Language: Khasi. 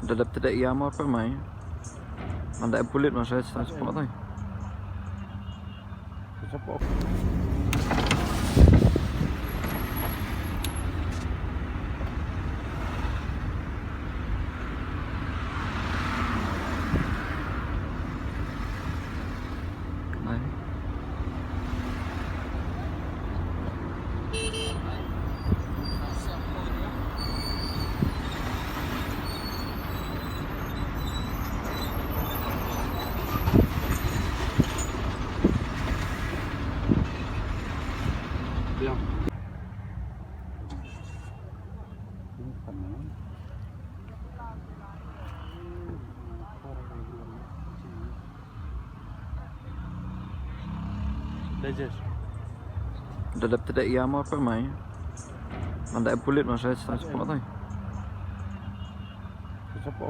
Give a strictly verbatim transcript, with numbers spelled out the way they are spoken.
Da dep te da ïa mor pa mai. Man da pulit ma sa sa spot ai. Da dep te da ïa mor pa mai. Man da pulit ma sa sa spot ai.